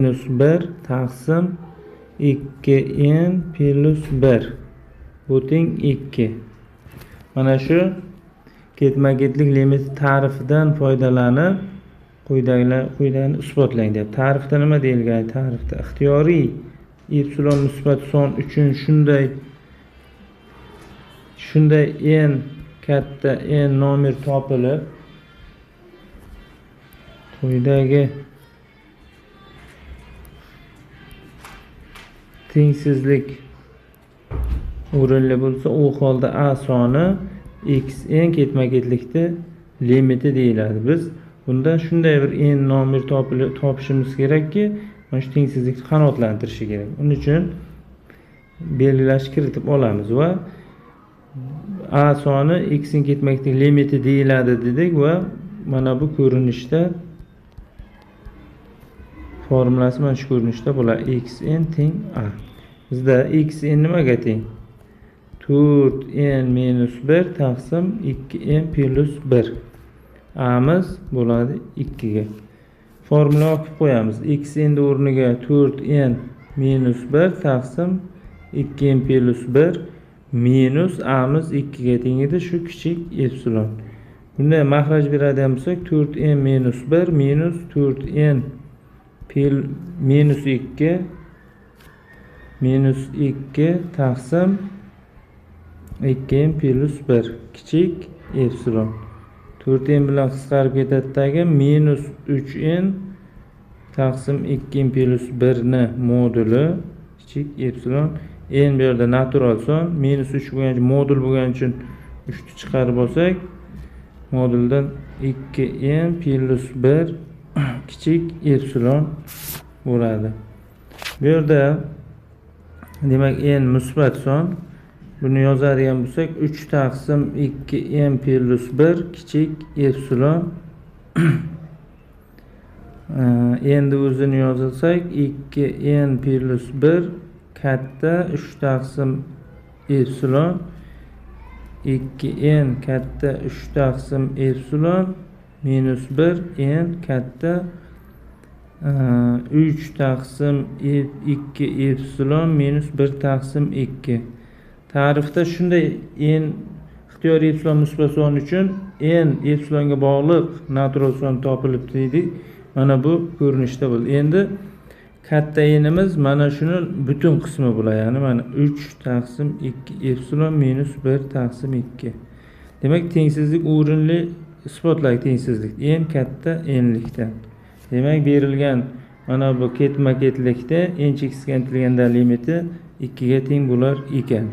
Minus 1 taqsim 2n plus 1 bu teng 2. Mana shu ketma-ketlik limiti ta'rifidan foydalanib quyidagini isbotlang deyapti. Ta'rifda nima deyilgan? Ta'rifda ixtiyoriy epsilon musbat son uchun shunday n katta n nomer topilib, quyidagi tengsizlik o'rinli bo'lsa, u holda a soni xn ketma-ketlikda limiti deyiladi. Biz bundan shunday bir n nomer topishimiz kerakki, mana shu tengsizlikni qanoatlantirishi kerak. Uning uchun belgilash kiritib olamiz va a soni xn ketma-ketlik limiti deyiladi dedik va mana bu ko'rinishda formulasi mana shu ko'rinishda bo'ladi. Xn teng a. Bizda xn nimaga teng? 4n minus 1 taqsim 2n plus 1. A'miz bo'ladi 2 ga. Formula olib qo'yamiz. Xn o'rniga 4n minus 1 taqsim 2n plus 1 minus a'miz 2 ga teng edi, shu kichik epsilon. Bunda mahraj beradigan bo'lsak, 4n minus 1 minus 4n minus 2 minus 2 taqsim 2n plus 1 kichik epsilon. 4n bilan qisqarib ketadidagi minus 3n taqsim 2n plus 1 ni moduli kichik epsilon. N bu yerda natural son, minus 3 bo'lgan uchun modul bo'lgani uchun 3 ni chiqarib olsak, moduldan 2n plus 1 kichik epsilon bo'ladi. Bu yerda demak n musbat son. Buni yozadigan bo'lsak 3 taqsim 2n plus 1 kichik epsilon. Endi o'zini yozsak 2n plus 1 katta 3 taqsim epsilon, 2n katta 3 taqsim epsilon minus 1 n katta 3 taqsim 2 epsilon minus 1 taqsim 2. Ta'rifda shunday n ixtiyoriy epsilon musbat son uchun n epsilonga bog'liq natural son topilib dedik. Mana bu ko'rinishda bo'ldi. Endi katta n'imiz mana shuni butun qismi bo'ladi. Ya'ni mana 3 taqsim 2 epsilon minus 1 taqsim 2. Demak, tengsizlik o'rinli isbotlaydi tengsizlik n katta n'likdan. Demak, berilgan mana bu ketma-ketlikda n cheksiz intilganda limiti 2 ga teng bo'lar ekan.